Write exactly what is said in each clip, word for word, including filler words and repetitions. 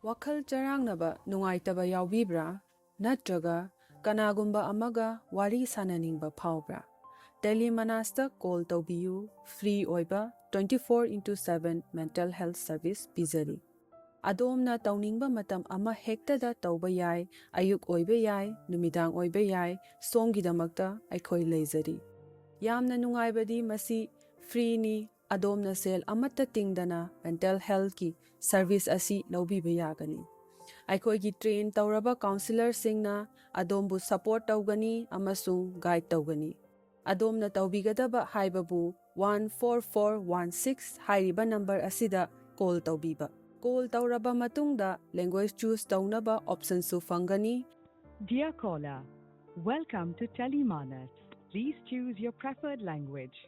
ꯋꯥꯈꯜ ꯆꯔꯥꯡꯅꯕ, ꯅꯨꯡꯉꯥꯏꯇꯕ ꯌꯥꯎꯕꯤꯕ꯭ꯔꯥ? ꯅꯠꯇ꯭ꯔꯒ ꯀꯅꯥꯒꯨꯝꯕ ꯑꯃꯒ ꯋꯥꯔꯤ ꯁꯥꯅꯅꯤꯡꯕ ꯐꯥꯎꯕ꯭ꯔꯥ? ꯇꯦꯂꯤꯃꯅꯥꯁꯇ ꯀꯣꯜ ꯇꯧꯕꯤꯌꯨ꯫ ꯐ꯭ꯔꯤ ꯑꯣꯏꯕ twenty four into seven mental health service ꯄꯤꯖꯔꯤ꯫ ꯑꯗꯣꯝꯅ ꯇꯧꯅꯤꯡꯕ ꯃꯇꯝ ꯑꯃ ꯍꯦꯛꯇꯗ ꯇꯧꯕ ꯌꯥꯏ꯫ ꯑꯌꯨꯛ ꯑꯣꯏꯕ ꯌꯥꯏ, ꯅꯨꯃꯤꯗꯥꯡ ꯑꯣꯏꯕ ꯌꯥꯏ, ꯁꯣꯝꯒꯤꯗꯃꯛꯇ ꯑꯩꯈꯣꯏ ꯂꯩꯖꯔꯤ꯫ ꯌꯥꯝꯅ ꯅꯨꯡꯉꯥꯏꯕꯗꯤ ꯃꯁꯤ ꯐ꯭ꯔꯤꯅꯤ꯫ ꯑꯗꯣꯝꯅ ꯁꯦꯜ ꯑꯃꯠꯇ ꯇꯤꯡꯗꯅ ꯃꯦꯟꯇꯦꯜ ꯍꯦꯜꯊꯀꯤ ꯁꯔꯚꯤꯁ ꯑꯁꯤ ꯂꯧꯕꯤꯕ ꯌꯥꯒꯅꯤ꯫ ꯑꯩꯈꯣꯏꯒꯤ ꯇ꯭ꯔꯦꯟ ꯇꯧꯔꯕ ꯀꯥꯎꯟꯁꯤꯂꯔꯁꯤꯡꯅ ꯑꯗꯣꯝꯕꯨ ꯁꯄꯣꯔꯠ ꯇꯧꯒꯅꯤ ꯑꯃꯁꯨꯡ ꯒꯥꯏꯗ ꯇꯧꯒꯅꯤ꯫ ꯑꯗꯣꯝꯅ ꯇꯧꯕꯤꯒꯗꯕ ꯍꯥꯏꯕꯕꯨ one four four one six ꯍꯥꯏꯔꯤꯕ ꯅꯝꯕꯔ ꯑꯁꯤꯗ ꯀꯣꯜ ꯇꯧꯕꯤꯕ꯫ ꯀꯣꯜ ꯇꯧꯔꯕ ꯃꯇꯨꯡꯗ ꯂꯦꯡꯒ꯭ꯋꯦꯖ ꯆꯨꯁ ꯇꯧꯅꯕ ꯑꯣꯞꯁꯟꯁꯨ ꯐꯪꯒꯅꯤ꯫ Dear caller, welcome to Telemanas. Please choose your preferred language.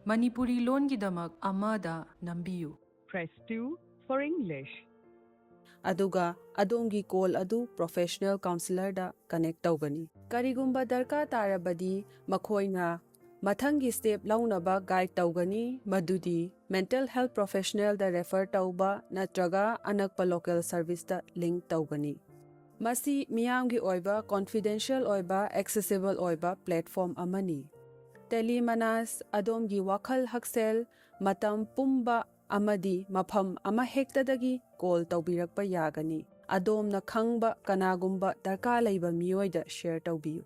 Manipuri ꯂꯣꯟꯒꯤꯗꯃꯛ ꯑꯃꯗ ꯅꯝꯕꯤꯌꯨ꯫ Press two for English. ꯑꯗꯨꯒ ꯑꯗꯣꯝꯒꯤ ꯀꯣꯜ ꯑꯗꯨ ꯄ꯭ꯔꯣꯐꯦꯁꯅꯦꯜ ꯀꯥꯎꯟꯁꯤꯂꯔꯗ ꯀꯅꯦꯛ ꯇꯧꯒꯅꯤ꯫ ꯀꯔꯤꯒꯨꯝꯕ ꯗꯔꯀꯥꯔ ꯇꯥꯔꯕꯗꯤ ꯃꯈꯣꯏꯅ ꯃꯊꯪꯒꯤ ꯁ꯭ꯇꯦꯞ ꯂꯧꯅꯕ ꯒꯥꯏꯗ ꯇꯧꯒꯅꯤ, ꯃꯗꯨꯗꯤ ꯃꯦꯟꯇꯦꯜ ꯍꯦꯜꯊ ꯄ꯭ꯔꯣꯐꯦꯁꯅꯦꯜꯗ ꯔꯦꯐꯔ ꯇꯧꯕ ꯅꯠꯇ꯭ꯔꯒ ꯑꯅꯛꯄ ꯂꯣꯀꯦꯜ ꯁꯔꯚꯤꯁꯇ ꯂꯤꯡꯛ ꯇꯧꯒꯅꯤ꯫ ꯃꯁꯤ ꯃꯤꯌꯥꯝꯒꯤ ꯑꯣꯏꯕ, ꯀꯣꯟꯐꯤꯗꯦꯟꯁꯤꯌꯦꯜ ꯑꯣꯏꯕ, ꯑꯦꯛꯁꯦꯁꯤꯕꯜ ꯑꯣꯏꯕ ꯄ꯭ꯂꯦꯠꯐꯣꯔꯝ ꯑꯃꯅꯤ꯫ ꯇꯦꯂꯤꯃꯅꯥꯁ ꯑꯗꯣꯝꯒꯤ ꯋꯥꯈꯜ, ꯍꯛꯁꯦꯜ, ꯃꯇꯝ ꯄꯨꯝꯕ ꯑꯃꯗꯤ ꯃꯐꯝ ꯑꯃꯍꯦꯛꯇꯗꯒꯤ ꯀꯣꯜ ꯇꯧꯕꯤꯔꯛꯄ ꯌꯥꯒꯅꯤ꯫ ꯑꯗꯣꯝꯅ ꯈꯪꯕ ꯀꯅꯥꯒꯨꯝꯕ ꯗꯔꯀꯥꯔ ꯂꯩꯕ ꯃꯤꯑꯣꯏꯗ ꯁꯦꯌꯔ ꯇꯧꯕꯤꯌꯨ꯫